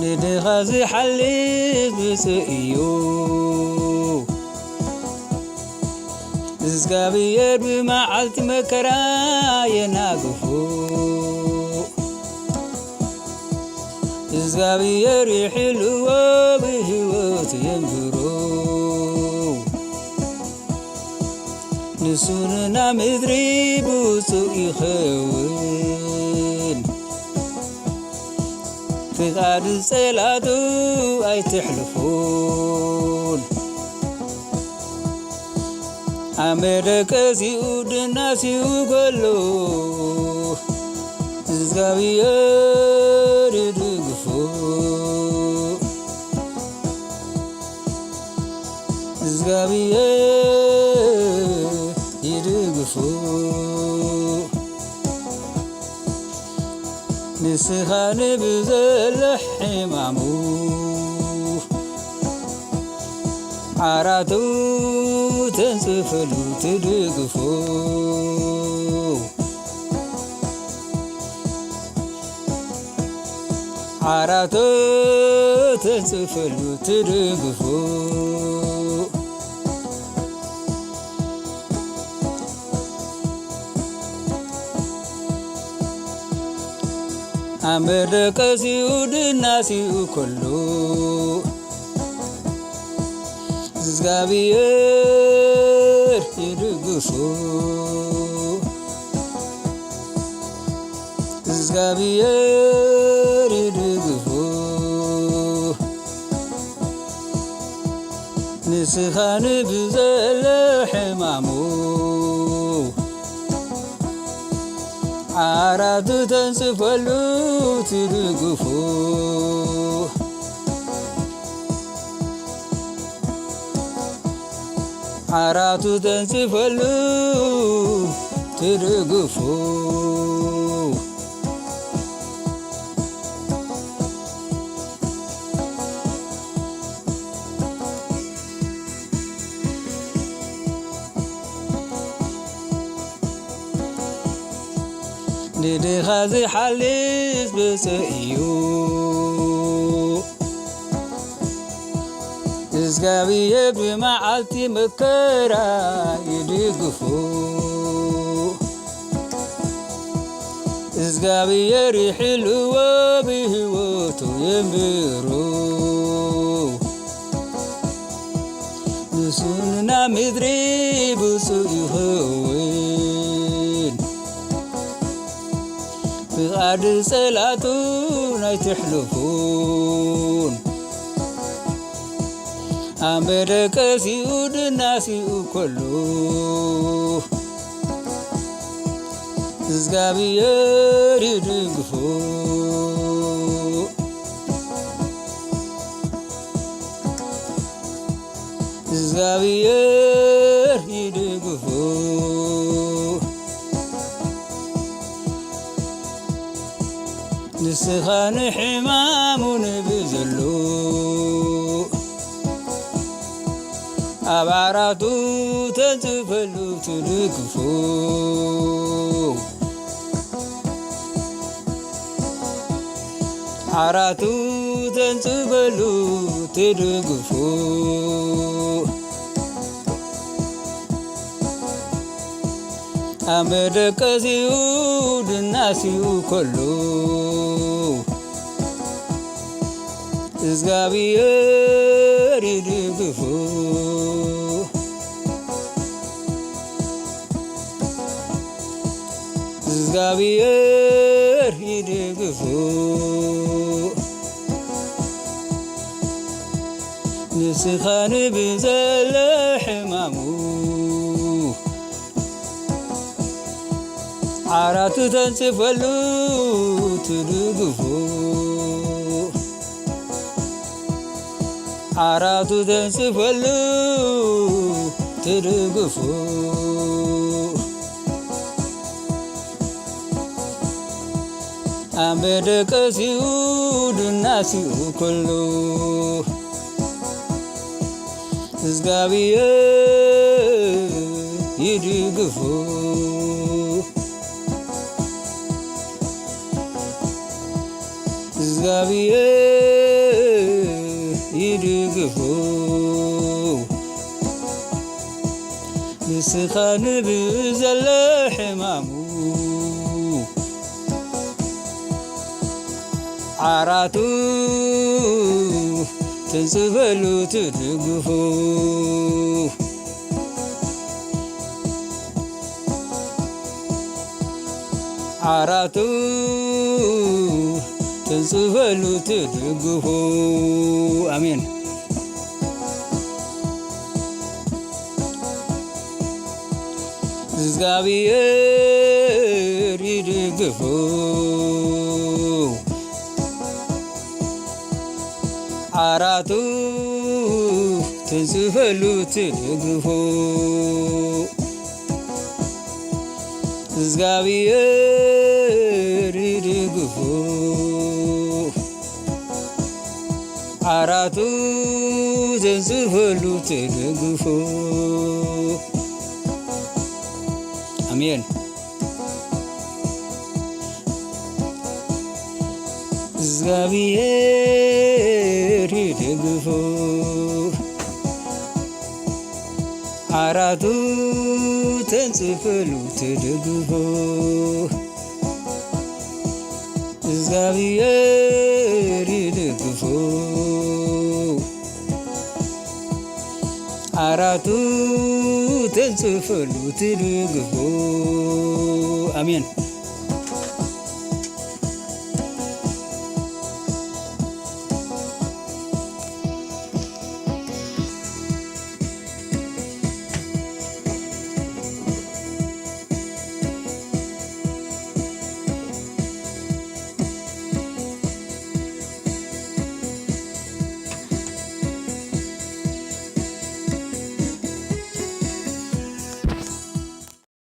ንድኻ ዝሓልፍ ብፁዕ እዩ። እግዚኣብሔር ብመዓልቲ መከራ የናግፎ። እግዚኣብሔር ይሕልዎ ብህይወት የንብሮ። ንሱ ንና ምድሪ ብፁዕ ይኸውን። ፍቓድ ጸላቱ ኣይትሕልፉን። ኣብ መደቀሲኡ ድናሲኡ ከሎ እግዚኣብሔር ይድግፎ። እግዚኣብሔር ይድግፎ። ንስኻ ንብዘሎ ሕማሙ ዓራቱ ተንጽፈሉ ትድግፎ። ዓራቱ ተንጽፈሉ ትድግፎ። ኣብ መደቀሲኡ ድናሲኡ ከሎ እግዚኣብሔር ይድግፎ። እግዚኣብሔር ይድግፎ። ንስኻ ንብዘሎ ሕማሙ ዓራቱ ተንጽፈሉ ትድግፎ። ዓራቱ ተንጽፈሉ ትድግፎ። ንድኻ ዝሓልፍ ብፁዕ እዩ። እግዚኣብሔር ብመዓልቲ መከራ ይድግፎ። እግዚኣብሔር ይሕልዎ ብህይወቱ የንብሮ። ንሱ ንና ምድሪ ብፁዕ ይኸውን። ፍቓድ ጸላቱ ኣይትሕልፉን። ኣብ መደቀሲኡ ድናሲኡ ከሎ እግዚኣብሔር ይድግፎ። እግዚኣብሔር ይድግፎ። ንስኻ ንሕማሙ ንብዘሎ ኣብ ዓራቱ ተንጽፈሉ ትድግፎ። ዓራቱ ተንጽፈሉ ትድግፎ። ኣብ መደቀሲኡ ድናሲኡ ከሎ እግዚኣብሔር ይድግፎ። እግዚኣብሔር ይድግፎ። ንስኻ ንብዘሎ ሕማሙ ዓራቱ ተንጽፈሉ ትድግፎ። ዓራቱ ተንጽፈሉ ትድግፎ። ኣብ መደቀሲኡ ድናሲኡ ከሎ እግዚኣብሔር ይድግፎ። እግዚኣብሔር ንስኻ ንብዘለ ሕማሙ ዓራቱ ትንጽፈሉ ትድግፉ። ዓራቱ ትንጽፈሉ ትድግፉ። ኣሜን። እግዚኣብሔር ይድግፉ። ዓራቱ ትንጽፈሉ ትድግፉ። እግዚኣብሔር ይድግፉ። ዓራቱ ዘንጽፈሉ ትድግፉ። ኣሜን። እግዚኣብሔር ይድግፉ። ዓራቱ ተንጽፈሉ ትድግፉ። እግዚኣብሔር ይድግፉ። ዓራቱ ተንጽፈሉ ትድግፉ። ኣሜን።